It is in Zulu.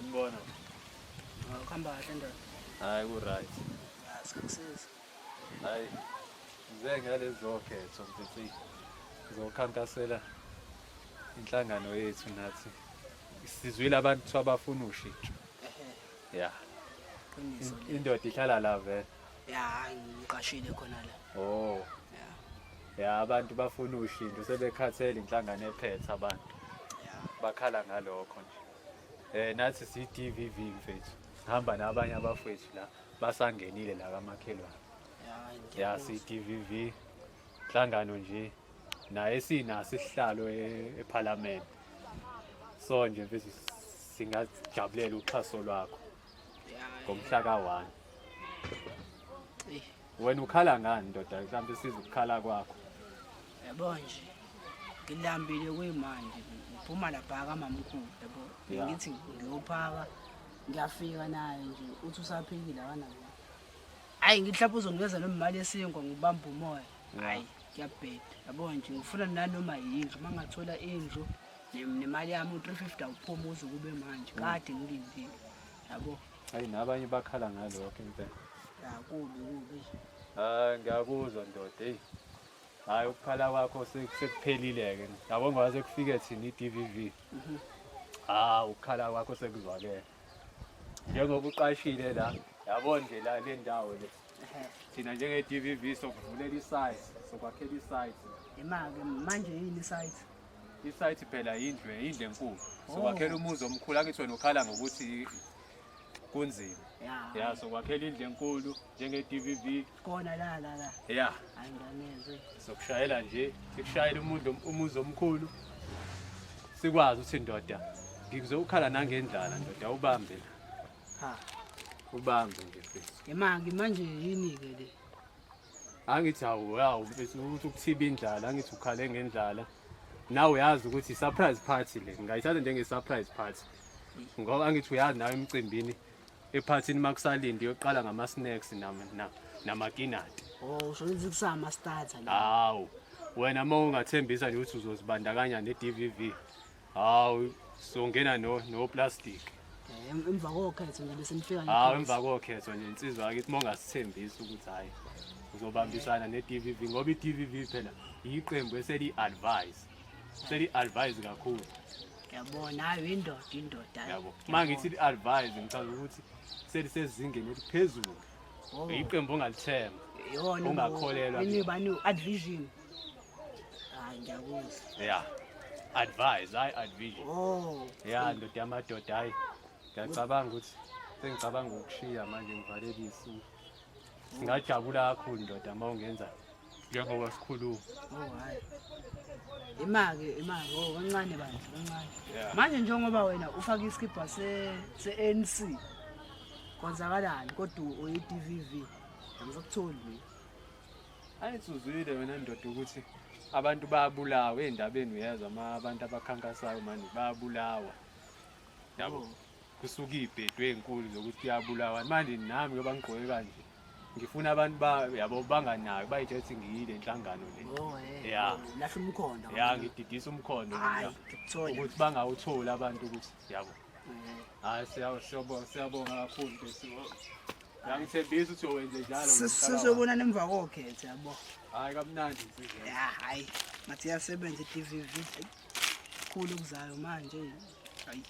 Sanibona. Kuhamba kahle ndoda. Hayi ku-right. Ya, sikusiza. Hayi ngize ngalezokhetho mfethu. Ngizokhankasela inhlangano yethu nathi. Sizwile abantu kuthiwa bafuna ushintsho. Ehhe, Ya. qiniso le. Indoda ihlala la vele. Ya, hayi ngiqashile khona la. Oh. Ya. Ya abantu bafuna ushintsho sebekhathele inhlangano ephethe abantu. Ya. Bakhala ngalokho nje. Nathi si-DVV mfethu. Sihamba nabanye abafowethu la basangenile la kamakhelwane. Ya, Ya si-DVV inhlangano nje naye sinaso isihlalo eParliament. So nje mfethu singajabulela uxhaso lwakho Ya. ngomhla ka-1. Eh, Wena ukhala ngani ndoda mhlawumbe siza ukukhala kwakho. yabo nje. Ngilambile kuyimanje. Ngiphuma lapha kamamkhulu yabo. Ya. Ngithi ngiyophaka. Ngiyafika naye nje uthi usaphikile akanabo. Hayi ngithi lapho uzonginikeza noma imali yesinkwa ngibamba umoya. Ya. Hayi kuyabheda. Yabo nje ngifuna nanoma yindlu mangathola indlu nemali yami u350 awuphumi uze kube manje. Kade ngilindile. Yabo. Hayi nabanye bakhala ngalokho impela. Ya kubi kubi. Hayi ngiyakuzwa ndoda hey. Hayi ukukhala kwakho sekuphelile ke. Yabo ngoba sekufike thina i-DVV. Ah ukukhala kwakho sekuzwakele. Njengoba uqashile la, yabo nje la le ndawo le. Ehhe. Thina njenge-DVV sokuvulela isite, sokwakhela isite. Imake manje yini isite? Isite phela indlu, indlu enkulu. Sokwakhela umuzi omkhulu angithi wena ukhala ngokuthi kunzima. Ya. Ya sokwakhela indlu enkulu njenge-DVV. Kona la la la. Ya. Hayi ngiyanezwe. Sokushayela nje, sikushayela umuntu umuzi omkhulu. Sikwazi ukuthi ndoda ngizokhala nangendlala ndoda ubambe la. Ha. Ubambe nje mfethu. Imake manje yini ke le? Angithi awu yawu mfethu ukuthi ukuthiba indlala, angithi ukhale ngendlala. Nawe uyazi ukuthi surprise party le. Ngayithatha njenge surprise party. Ngoba angithi uyazi nawe emcimbini ephathini makusalindi yoqala ngama snacks namakinati. Oh, usho ukuthi kusama starter la. Hawu. Wena uma ungathembisa nje ukuthi uzozibandakanya ne-DVV. Hawu, songena no plastic. Eh, emva kokhetho nje bese nifika Hawu emva kokhetho nje insizwa yakithi uma ungasithembisi ukuthi hayi uzobambisana ne-DVV ngoba i-DVV phela iqembu eseli-advise. Seli-advise kakhulu. Yabona, hayi indoda indoda. Hayi. Yabo. Uma ngithi li-advise ngichaza ukuthi selisezingeni eliphezulu. Oh. Iqembu ongalithemba. Yona ongakholelwa Yini bani advision. Hayi ngiyakuzwa. Yeah. Advise, hayi advision. Oh. Ya ndoda yamadoda hayi. Ngiyacabanga ukuthi sengicabanga ukushiya manje ngivalelise. Singajabula kakhulu ndoda uma ungenza njengoba sikhuluma. Oh hayi. Imake imake oh kancane bandla kancane. Yeah. Manje njengoba wena ufaka isikibha se se-ANC. Kwenzakalani kodwa uyi DVV. Angisakutholi mina. Ayithi uzwile wena ndoda ukuthi abantu bayabulawa ey'ndabeni uyezwa ama abantu abakhankasayo manje bayabulawa. Yabo. Kusuka iy'bhedu ey'nkulu zokuthi kuyabulawa. Manje nami ngoba ngigqoke kanje ngifuna abantu ba yabo banganaki bayitshela ukuthi ngiyile nhlangano le. Oh eh. Yeah. Lahla umkhondo. Ya ngididisa umkhondo Hayi, mina. ngikuthola. Ukuthi bangawutholi abantu ukuthi yabo. Eh. Hayi siyabonga siyabonga kakhulu mfethu. Ngiyangithembisa ukuthi uyowenze njalo. ngomhlaba wakho. Sizobonana emva kokhetho yabo. Hayi kamnandi insizwa. Ya hayi. Ngathi iyasebenza i-DVV. Khulu kuzayo manje. Hayi.